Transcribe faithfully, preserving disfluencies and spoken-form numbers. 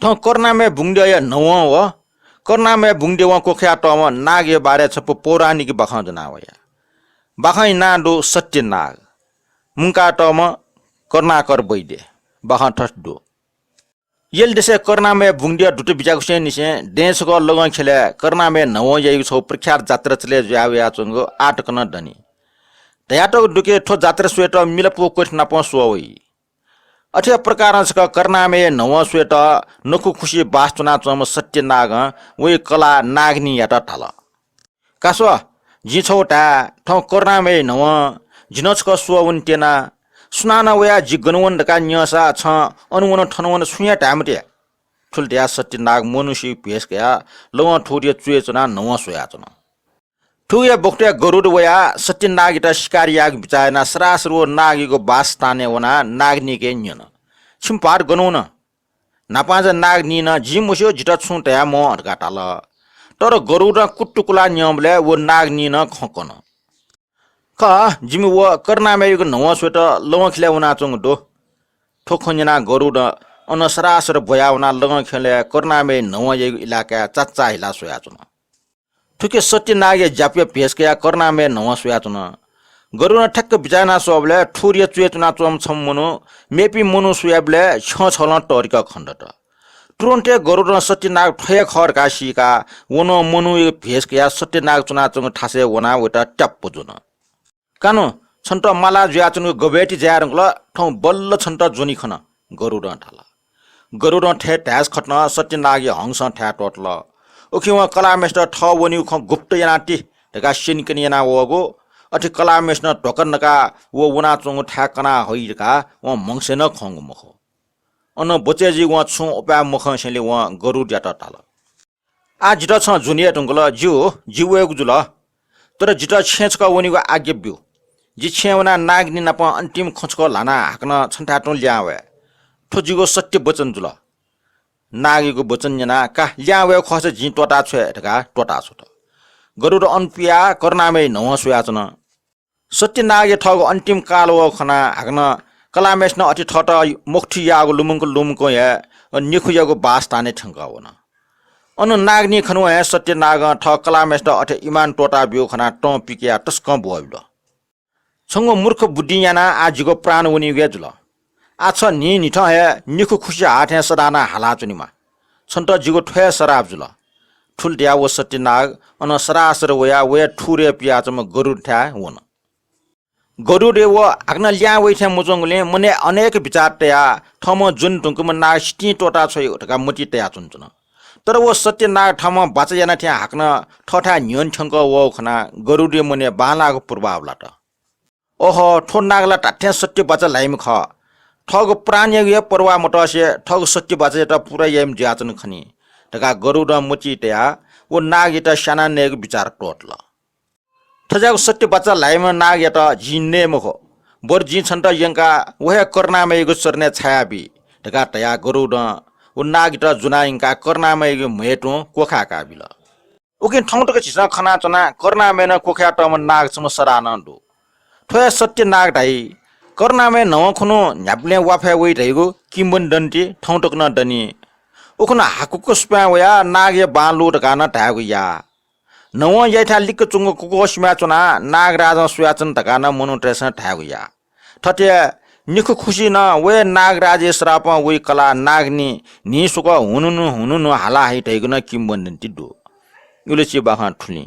थौं करुणामय बुंगद्यःया न्हवं व करुणामय बुंगद्यःवं क्वखायातःम्ह नागया बारे छपु पौराणिक बाखं ज्वना वया। बाखंया नां दु सत्य नाग। मुंकातःम्ह करुणाकर वैद्य। बाखं थथे दु। यल देशय् करुणामय बुंगद्यः दुत बिज्याकुसेंनिसें दँय् छकः लगं ख्यलय् करुणामय न्हवंयागु छगू प्रख्यात जात्रा चले जुया वयाच्वंगु आः तक नं दनि। धयातःगु दु कि थ्व जात्रा स्वयेत मिलाप व क्वथि नापं स्वः वइ। अथे प्रकारं छकः करुणामय न्हवं स्वयेत नखु खुसि बास च्वनाच्वंम्ह सत्य नागं वइ कलाः नागनीयात धाल, का स्व, जिं छगू धाये, थौं करुणामय न्हवं, जि नं छकः स्वः वने त्यना। सुनानं वयाः जि गन वन धकाः न्यंसा छं अन वन थन वन छुं हे धाये मते। थुलि धयाः सत्य नाग मनूया भेष कयाः लगं थुगुदिया चुय् च्वनाः न्हवं स्वयाच्वन। थुगुया बखतय् गरुड वयाः सत्य नागयात शिकार यायेगु बिचाः यानाः सरासर व नागयागु बासस्थानय् वनाः नागनीके न्यन, छिमि भाःत गन वन? न्हापां जा नागनीं नं जिं मस्यू, जितः छुं धयाः मवं धकाः धाल। तर गरुडं कुतुकुलाः न्यंबलय् व नागनीं नं खँ कन। खः, जिमि व करुणामययागु न्हवं स्वयेत लगं ख्यलय् वनाच्वंगु दु। थ्व खँ न्यनाः गरुडं अन सरासर ब्वयाः वनाः लगं ख्यलय् करुणामय न्हवंयागु इलाकाय् चाचा हिलाः स्वयाच्वन। थुकी सत्यनागया ज्यापुया भेष कयाः करुणामय न्हवं स्वयाच्वन। गरुडं ठ्याक्क बिचाः याना स्वःबलय् थुगुदिया चुय् च्वनाच्वंम्ह छम्ह मनू मेपिं मनू स्वयाबलय् छ्यं छलं तःधिकः खनेदत। तुरुन्त हे गरुडं सत्यनाग थ्व हे खः धकाः सीकाः व नं मनूया भेष कयाः सत्यनाग च्वनाच्वंगु थासय् वनाः वयात ट्याप्प ज्वन। का नु, छन्त माला जुयाच्वंगु गबय् ति जाये धुंकल, थौं बल्ल छन्त ज्वनी खन, गरुडं धाल। गरुडं थथे धाय्‌सा खतं सत्यनागया हंसं थाय् त्वःतल। उकिं वं कलाःम्हय्‌सित थः वनीगु खँ गुप्त यानाति धकाः स्यनेकने याना वःगु। अथे कलाःम्हय्‌सिनं ध्वाखा नकाः व वनाच्वंगु थाय् कना हइ धकाः वं म्हगसय् नं खंगु मखु। अन बचय् जुइगु वं छुं उपाय मखंसेंलि वं गरुडयात धाल, आः जितः छं ज्वने हे धुंकल, ज्यू, जि वयेगु जुल। तर जितः छेँय् छकः वनेगु आज्ञा ब्यु। जि छेँय् वनाः नागनी नाप अन्तिम खँ छकः ल्हानाः हाकनं छन्थाय् तुं लिहां वये। थ्व जिगु सत्य वचन जुल। नागयागु वचन न्यनाः का लिहां वयेगु खःसा जिं त्वःता छ्वये धकाः त्वःता छ्वत। गरुड अन पियाः करुणामय न्हवं स्वयाच्वन। सत्यनागया थःगु अन्तिम काल वःगु खनाः हाकनं कलाःम्हय्‌सिनं अथे थःत मखुथि याःगु लुमंक लुमंकं हे निखुयागु बासस्थानय् थ्यंकः वन। अन नागनी खनेवं हे सत्यनागं थः कलाःम्हय्‌सित अथे इमान त्वःता ब्यूगु खनाः तं पिकयाः तसकं ब्वःबिल। छंगु मूर्ख बुद्धिं यानाः आः जिगु प्राण वनीगु हे जुल। आः छ न्हिं न्हिथं हे निखु खुसि हा थें सदां नं हालाच्वनेमा। छन्त जिगु थ्व हे सराप जुल। थुलि धयाः व सत्यनाग अन सरासर वयाः वया थुगुदिया पियाच्वंम्ह गरुडथाय् वन। गरुड व हाकनं लिहां वइ थें मच्वंगुलिं मनय् अनेक बिचाः तयाः थःम्हं ज्वने धुंकूम्ह नाग सितिं त्वःता छ्वयेगु धकाः मतिइ तयाच्वनाच्वन। तर व सत्यनाग थःम्हं बाचा याना थें हाकनं थःथाय् न्ह्यःने थ्यंकः वःगु खनाः गरुडया मनय् बांलाःगु पूर्वाः हुलात। ओहो, थ्व नाग ला धात्थें सत्य बाचा ल्हाइम्ह खः। थःगु प्राणयागु हे पर्वाः मतसे थःगु सत्य बाचायात पूरा याइम्ह जुयाच्वन खनी धकाः गरुडं मतिइ तयाः व नागयात स्यानाः नयेगु बिचाः त्वःतल। थज्याःगु सत्य बाचा ल्हाइम्ह नागयात जिं नये मखु, बरु जिं छन्त यंकाः व हे करुणामययागु चरणय् छायाबी धकाः धयाः गरुडं व नागयात ज्वनाः यंकाः करुणामययागु म्हय् तुं क्वखाय् काबिल। उकिं थौं तक झीसं खनाच्वना करुणामयनं क्वखाय् तःम्ह नाग छम्ह सदां नं दु। थ्व हे सत्य नाग धाइ। करुणामय न्हवं खुन्हु न्ह्याबलें वाफय् वइ धइगु किंवदन्ती थौं तक नं दनि। उखुन्हु हाकुक सुपाँय् वयाः नागया बां लू धकाः नं धायेगु याः। न्हवं याइथाय् लिक्क च्वंगु कुकुः सिमाय् च्वनाः नागराजं स्वयाच्वन धकाः नं मनूतय्‌सं धायेगु याः। थथे निखु खुसि नं व हे नागराजया सरापं वइ कलाः नागनी न्हिं स्वकः हुनुनु हुनुनु हाला हइ धइगु नं किंवदन्ती दु। इलय् च्वंगु बाखं थुलि।